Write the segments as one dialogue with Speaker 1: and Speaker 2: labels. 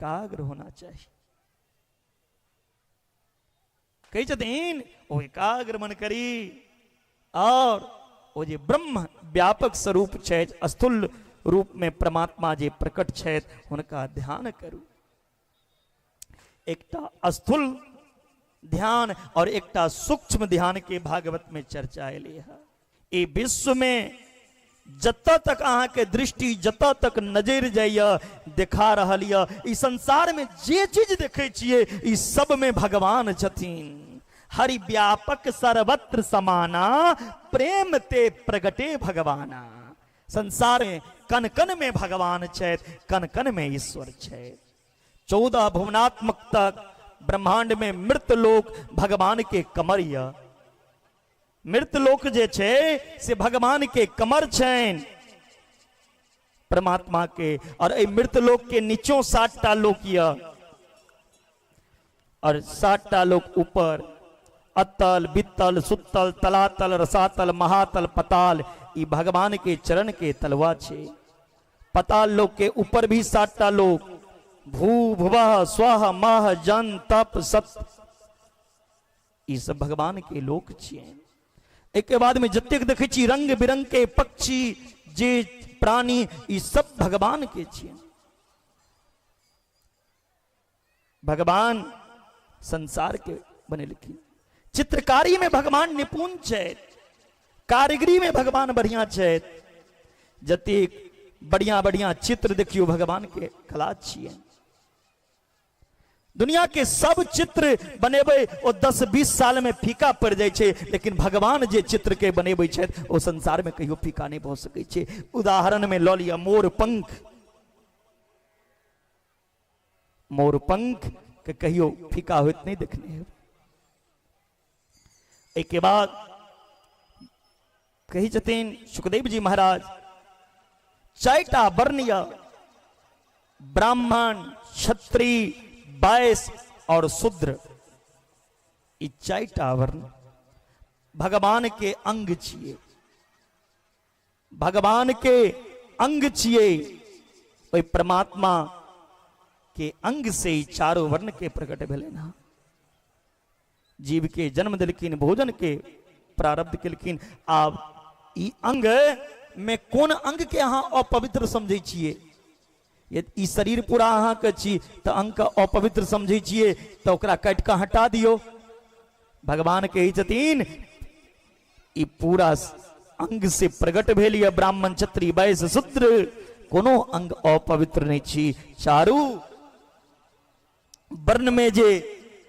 Speaker 1: एकाग्र होना चाही। कहै छथिन ओ एकाग्र मन करी और ओ जे ब्रह्म व्यापक स्वरूप छथि, स्थूल रूप में परमात्मा जे प्रकट छथि, हुनका ध्यान करू। एकटा स्थूल ध्यान और एकटा सूक्ष्म ध्यान के भागवत में चर्चा एलै है। ई विश्व में जतऽ तक अहाँके दृष्टि, जतऽ तक नजर जाइए, देखा रहल यऽ, ई संसार में जे चीज देखै छियै ई सब में भगवान छथिन। हरि व्यापक सर्वत्र समाना, प्रेम ते प्रगटे भगवाना। संसार में कन कन में भगवान छथि, कन कन में ईश्वर छथि। 14 भुवनात्मक तक ब्रह्मांड में मृत लोक भगवान के कमर यऽ। मृत लोक जे छै से भगवान के कमर छनि परमात्मा के। और एहि मृत लोक के नीचो 7टा लोक यऽ और 7टा लोक ऊपर, अतल बितल सुतल तलातल रसातल महातल पताल, ई भगवान के चरण के तलवा छै। पताल लोक के ऊपर भी 7टा लोक, भू भुवः स्वः मह जन तप सत, ई सब भगवान के लोक छियनि। एक बाद में जतेक देखै छी रंग बिरंग के पक्षी जे प्राणी, ई सब भगवान के छियनि। भगवान संसार के बनेलखिन। चित्रकारी में भगवान निपुण छथि, कारीगरी में भगवान बढ़िया छथि। जतेक बढ़िया बढ़िया चित्र देखियो भगवान के कला छियनि। दुनिया के सब चित्र बनेबै ओ 10-20 साल में फीका पड़ जाइ छै, लेकिन भगवान जे चित्र के बनेबै छथि ओ संसार में कहियो फीका नहीं भऽ सकै छै। उदाहरण में लऽ लिअ मोर पंख, मोर पंख के कहियो फीका होइत नहीं देखने हेबै। एहिके बाद कहै छथिन सुखदेव जी महाराज, 4टा वर्ण यऽ, ब्राह्मण क्षत्रिय वैश्य और शूद्र, ई 4टा वर्ण भगवान के अंग छियै, भगवान के अंग छियै। ओहि परमात्मा के अंग से ई चारो वर्ण के प्रकट भेलनि हँ। जीव के जन्म देलखिन, भोजन के प्रारब्ध केलखिन। आब ई अंग में कोन अंग के अहाँ अपवित्र समझै छियै? यदि ई शरीर पूरा अहाँके छी तऽ अंग के अपवित्र समझै छियै तऽ ओकरा काटि कऽ हटा दियौ। भगवान कहै छथिन ई पूरा अंग से प्रकट भेल यऽ ब्राह्मण क्षत्रिय वैश्य शूद्र, कोनो अंग अपवित्र नहि छी। चारू वर्ण में जे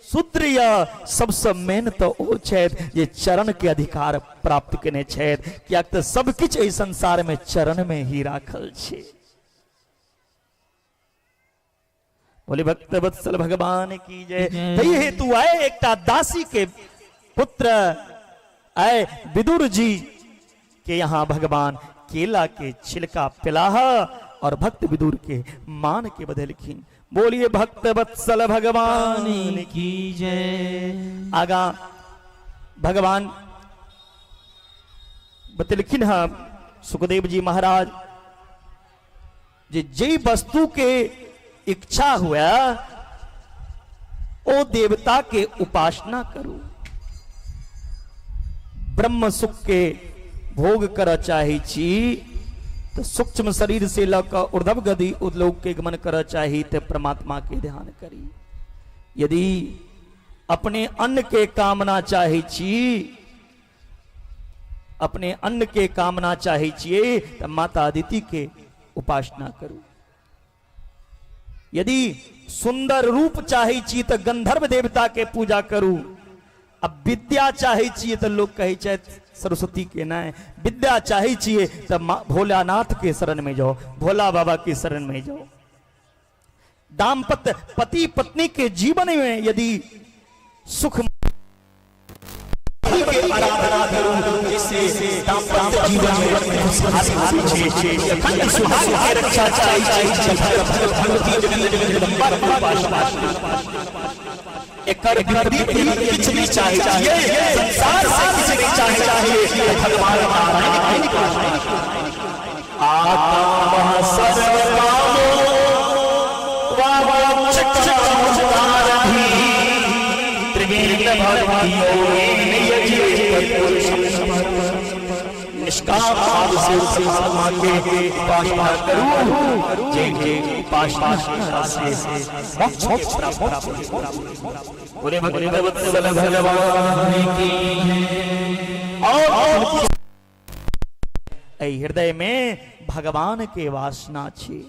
Speaker 1: शूद्र यऽ सबसँ मेन तऽ ओ छथि जे चरण के अधिकार प्राप्त केने छथि, किएक तऽ सब किछु एहि संसार में चरण में ही राखल छै। बोले भक्त वत्सल भगवान की जय। तै हेतु आए एकटा दासी के पुत्र आए विदुर जी के यहाँ भगवान केला के छिलका पिलाह और भक्त विदुर के मान के बदलखिन। बोलिए भक्त वत्सल भगवान
Speaker 2: की जय।
Speaker 1: आगा भगवान बतलखिन हँ सुखदेव जी महाराज जे जे वस्तु के इच्छा हुआ ओ देवता के उपासना करू। ब्रह्म सुख के भोग कर चाहे छी तो सूक्ष्म शरीर से ल क ऊर्ध्व गति उद्लोक के गमन कर चाही तो परमात्मा के ध्यान करी। यदि अपने अन्न के कामना चाहे छी, अपने अन्न के कामना चाहे छियै तो माता अदिति के उपासना करू। यदि सुंदर रूप चाहे छी तो गंधर्व देवता के पूजा करू। अब विद्या चाहे छियै तो लोग कहै छथि सरस्वती के नहीं, विद्या चाहे छियै तो भोलानाथ के शरण में जाओ, भोला बाबा के शरण में जाओ। दाम्पत्य पति पत्नी के जीवन में यदि सुख के आराधना करू, जिससे दाम्पत्य जीवन में खुशहाली आबै छै, अखंड सुहाग के रक्षा चाही छै, भगवती जगदम्बा के उपासना एकर विपरीत किछु नहि चाहै छियै, संसार से किछु नहि चाहै छियै, भगवान नारायण के आकामः सर्वकामो वामो निष्काम भाव से परमात्मा के उपासना करू, जे उपासना से मोक्ष प्राप्त। बोले भगवत्सल भगवान की। और हृदय में भगवान के वासना छी।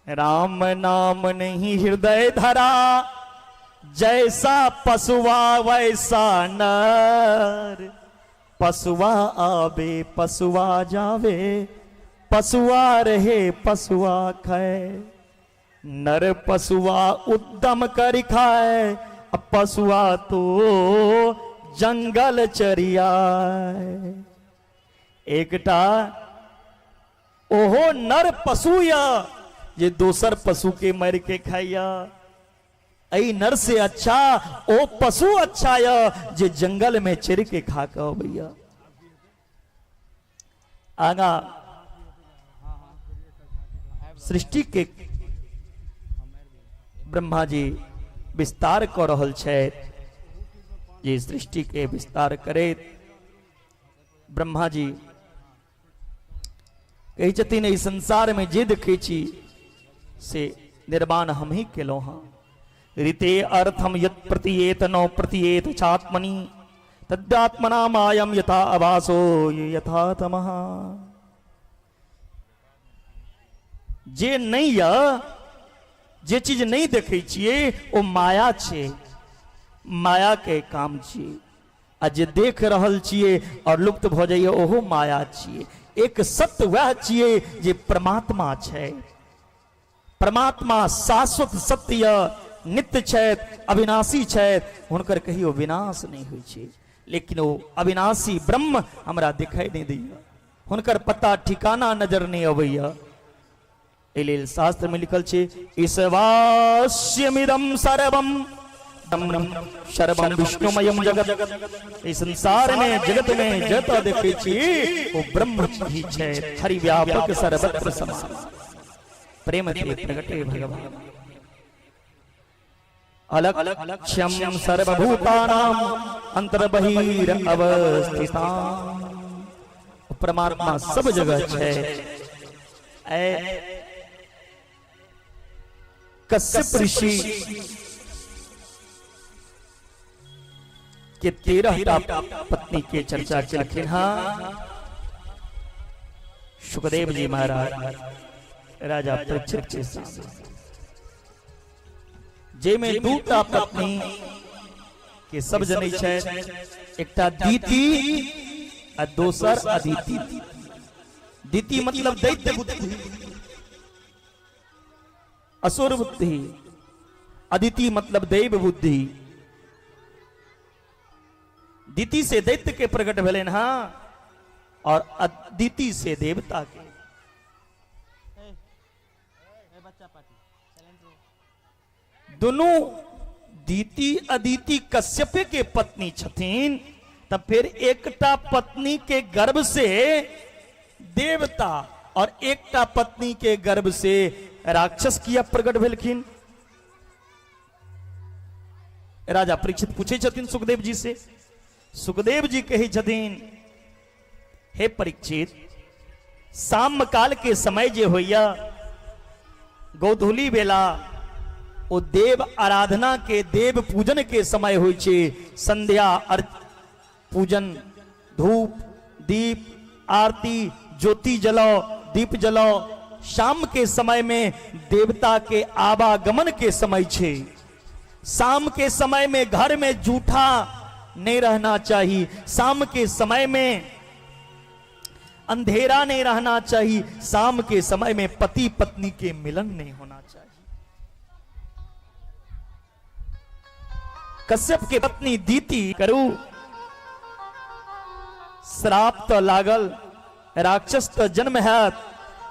Speaker 1: राम नाम नहीं हृदय धरा, जैसा पशुआ वैसा नर। पशुआ आवे पशुआ जावे, पशुआ रहे पशुआ खाए। नर पशुआ उद्यम कर खाए, पशुआ तो जंगल चरियाए। एकटा ओहो नर पशु या जे दोसर पशु के मार के खाइया। ऐ नर से अच्छा ओ पशु अच्छा या जे जंगल में चर के खा के अबैया। आगा सृष्टि के ब्रह्मा जी विस्तार कर रहल छथि, जे सृष्टि के विस्तार करैत ब्रह्मा जी कहै छथिन एहि संसार में जे देखै छी से निर्माण हम ही केलहुँ हँ। ऋते अर्थम यत प्रतीयेत नो प्रतीयेत चात्मनि तद्यात्मना मायम यथा आभासो यथा तमः। जे नहीं य जे चीज नहीं देखै छियै ओ माया छे, माया के काम छियै। आ जे देख रहल छियै और लुप्त भ जाइए ओहो माया छियै। एक सत्य वह छियै जे परमात्मा छै। परमात्मा शाश्वत सत्य नित्य छथि, अविनाशी छथि, हुनकर कहियो विनाश नहीं होइ छै। लेकिन ओ अविनाशी ब्रह्म हमरा दिखाई नहीं दैया, हुनकर पता ठिकाना नजर नहीं अबैया। एहि लेल शास्त्र में लिखल छै ईशवास्यमिदं सर्वं सर्वं विष्णुमयं जगत। इस संसार में जगत में जत देखै छी ओ ब्रह्म ही छै, हरि व्यापक सर्वत्र समान। प्रेम ते प्रगटे भगवान। अलक्ष्यम सर्वभूतानां अंतर्बहिर अवस्थितां। परमात्मा सब जगह छै। कश्यप ऋषि के 13 टा पत्नी के चर्चा केलखिन हँ सुखदेव जी महाराज राजा परीक्षित के सामने, जेमे 2टा पत्नी के सब जनै छै, एकटा दीति आ दोसर अदिति। दीति मतलब दैत्य बुद्धि, असुर बुद्धि। अदिति मतलब दैव बुद्धि। दीति से दैत्य के प्रकट भेलनि हँ और अदिति से देवता के। दोनों दीति अदिति कश्यप के पत्नी छथिन, तब फिर एकटा पत्नी के गर्भ से देवता और एकटा पत्नी के गर्भ से राक्षस किया प्रकट भेलखिन। राजा परीक्षित पूछे छथिन सुखदेव जी से। सुखदेव जी कहै छथिन हे परीक्षित, शाम काल के समय जे होइया गोधूली बेला, ओ देव आराधना के देव पूजन के समय होइ छै। संध्या पूजन, धूप दीप आरती, ज्योति जलाओ, दीप जलाओ। शाम के समय में देवता के आवागमन के समय छे। शाम के समय में घर में जूठा नहीं रहना चाहिए, शाम के समय में अंधेरा नहीं रहना चाहिए, शाम के समय में पति पत्नी के मिलन नहीं होना चाहिए। कश्यप के पत्नी दीति करू श्राप तो लागल, राक्षस तो जन्म है,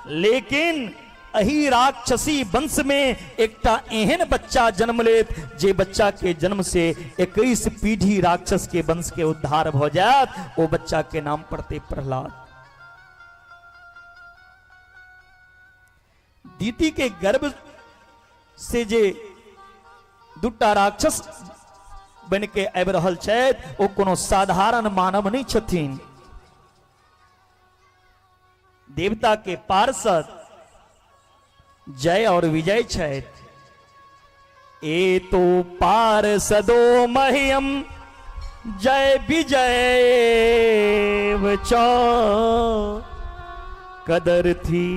Speaker 1: लेकिन अही राक्षसी वंश में एकटा एहन बच्चा जन्म लेत जे बच्चा के जन्म से 21 पीढ़ी राक्षस के वंश के उद्धार भ जायत। ओ बच्चा के नाम पड़ते प्रहलाद। दीति के गर्भ से जे दूटा राक्षस बनि के आबि रहल छथि, ओ कोनो साधारण मानव नहि छथिन। देवता के पार्षद जय और विजय छथि। ए तो पार्षदो मह्यम जय विजय च कदर थी।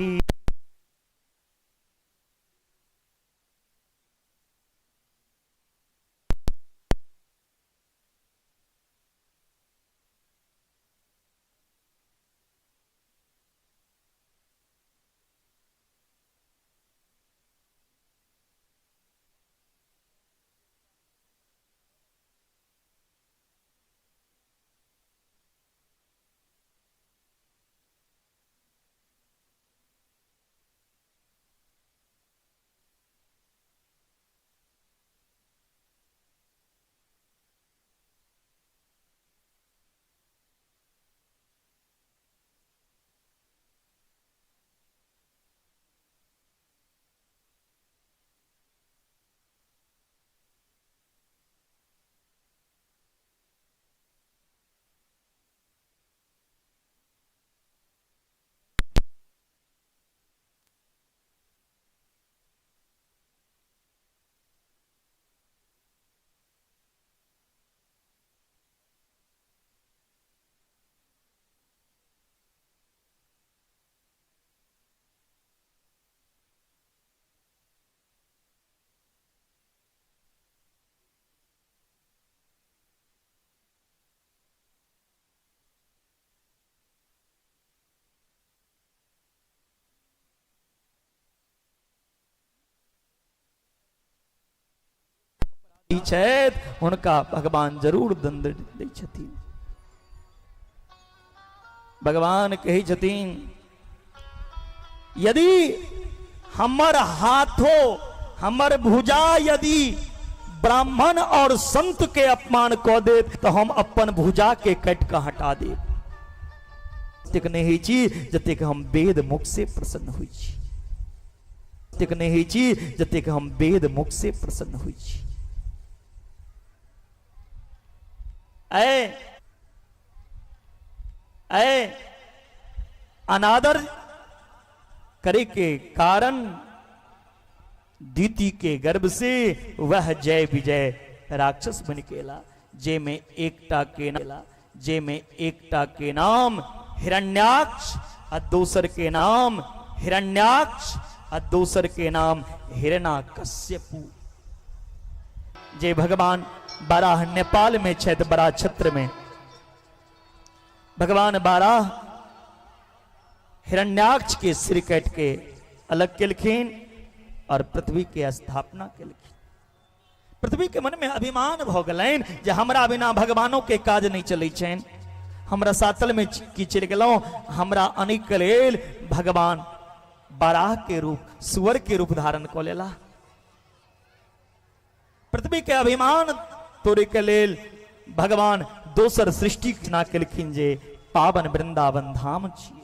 Speaker 1: छथि हुनका भगवान जरूर दंड दै छथिन। भगवान कहै छथिन यदि हमर हाथो हमर भुजा यदि ब्राह्मण और संत के अपमान कऽ देत तो हम अपन भुजा के कट के हटा देब। जतेक नहि होइ छी जतेक हम वेद मुख से प्रसन्न होइ छी, जतेक नहि होइ छी जतेक हम वेद मुख से प्रसन्न होइ छी। ऐ ऐ अनादर करे के कारण दीति के गर्भ से वह जय विजय राक्षस बन के एला, जे में एकटा के नाम, जे में एकटा के नाम हिरण्याक्ष आ दोसर के नाम हिरण्याक्ष आ दोसर के नाम हिरण्यकश्यपु। जे भगवान बाराह नेपाल में छथि, बड़ा क्षेत्र में भगवान बाराह हिरण्याक्ष के सिर काटि के अलग केलखिन और पृथ्वी के स्थापना केलखिन। पृथ्वी के मन में अभिमान भ गेलनि जे हमरा बिना भगवानों के काज नहीं चलै छनि, हमरा सातल में की चलि गेलहुँ, हमरा अनेक के लेल भगवान बाराह के रूप सुअर के रूप धारण कऽ लेला। पृथ्वी के अभिमान तोड़े के लेल भगवान दोसर सृष्टि ना केलखिन जे पावन वृंदावन धाम छी।